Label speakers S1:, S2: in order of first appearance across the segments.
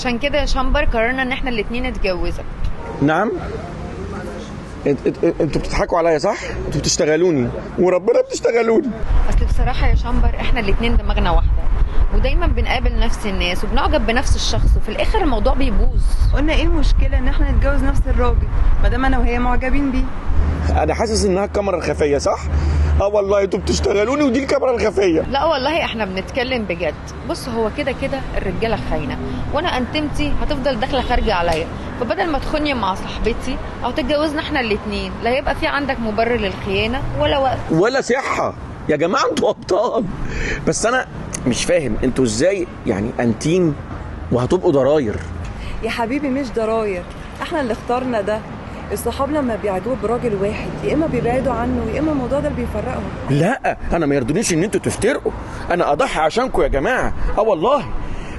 S1: عشان كده يا شمبر قررنا ان احنا الاتنين نتجوزك.
S2: نعم؟ انتوا بتضحكوا عليا صح؟ انتوا بتشتغلوني وربنا بتشتغلوني.
S1: اصل بصراحة يا شمبر احنا الاتنين دماغنا واحدة، ودايما بنقابل نفس الناس وبنعجب بنفس الشخص، وفي الاخر الموضوع بيبوظ.
S3: قلنا ايه المشكلة ان احنا نتجوز نفس الراجل ما دام انا وهي معجبين بيه؟
S2: انا حاسس انها الكاميرا الخفية صح؟ اه والله انتوا بتشتغلوني ودي الكاميرا الخفية.
S1: لا والله احنا بنتكلم بجد. بص هو كده كده الرجالة خاينه، وانا انتمتي هتفضل داخله خارجه عليا، فبدل ما تخوني مع صاحبتي او تتجوزنا احنا الاثنين، لا هيبقى في عندك مبرر للخيانه ولا وقت
S2: ولا صحة. يا جماعة انتوا ابطال، بس انا مش فاهم انتوا ازاي يعني انتيم وهتبقوا ضراير؟
S3: يا حبيبي مش ضراير، احنا اللي اخترنا ده. الصحاب لما بيعجبوا براجل واحد يا اما بيبعدوا عنه يا اما الموضوع ده اللي بيفرقهم.
S2: لا انا ما يرضونيش ان انتوا تفترقوا، انا اضحي عشانكم يا جماعة. اه والله،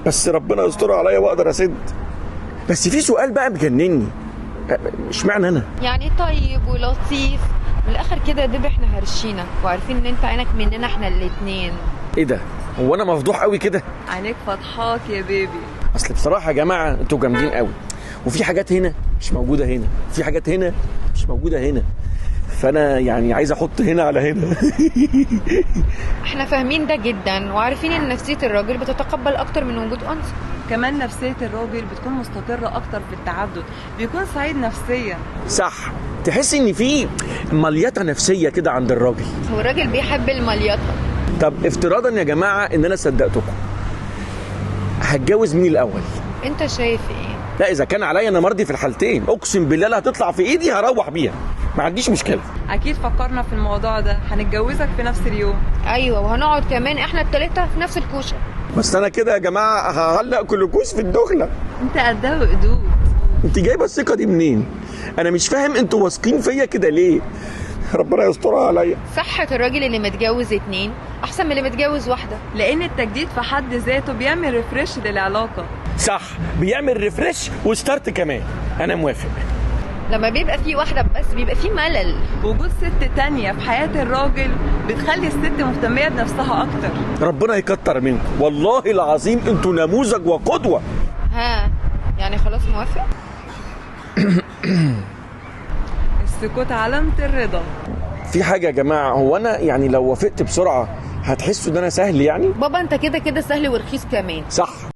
S2: بس ربنا يستر عليا واقدر اسد. بس في سؤال بقى مجنني، اشمعنى انا؟
S1: يعني طيب ولطيف من الاخر كده يا بيبي، احنا هرشينك وعارفين ان انت عينك مننا احنا الاثنين.
S2: ايه ده؟ هو انا مفضوح قوي كده؟
S3: عينيك فضحاك يا بيبي.
S2: اصل بصراحة يا جماعة انتوا جامدين قوي، وفي حاجات هنا مش موجودة هنا، في حاجات هنا مش موجودة هنا، فانا يعني عايز احط هنا على هنا.
S1: احنا فاهمين ده جدا وعارفين ان نفسية الراجل بتتقبل اكتر من وجود انثى.
S3: كمان نفسية الراجل بتكون مستقره اكتر في التعدد، بيكون سعيد نفسيا.
S2: صح، تحس ان في مليطه نفسية كده عند الراجل.
S1: هو الراجل بيحب المليطه.
S2: طب افتراضا يا جماعة ان انا صدقتكم، هتجوز مين الاول؟
S1: انت شايف ايه؟
S2: لا اذا كان عليا انا مرضي في الحالتين، اقسم بالله لا هتطلع في ايدي هروح بيها، ما عنديش مشكلة.
S3: اكيد فكرنا في الموضوع ده، هنتجوزك في نفس اليوم.
S1: ايوه وهنقعد كمان احنا الثلاثة في نفس الكوشة.
S2: بس انا كده يا جماعة هعلق كلكوش في الدخلة.
S3: انت قدها وقدود.
S2: انت جايبه الثقة دي منين؟ انا مش فاهم انتوا واثقين فيا كده ليه؟ ربنا يسترها عليا.
S1: صحة الراجل اللي متجوز اتنين احسن من اللي متجوز واحدة،
S3: لان التجديد في حد ذاته بيعمل refresh للعلاقة.
S2: صح، بيعمل refresh و start كمان. انا موافق.
S1: لما بيبقى في واحدة بس بيبقى في ملل.
S3: وجود ست تانية في حياة الراجل بتخلي الست مهتميه بنفسها اكتر.
S2: ربنا يكتر منكم والله العظيم، انتوا نموذج وقدوه.
S1: ها يعني خلاص موافق؟
S3: السكوت علامة الرضا.
S2: في حاجة يا جماعة، هو انا يعني لو وافقت بسرعة هتحسوا ان انا سهل يعني؟
S1: بابا انت كده كده سهل ورخيص كمان.
S2: صح.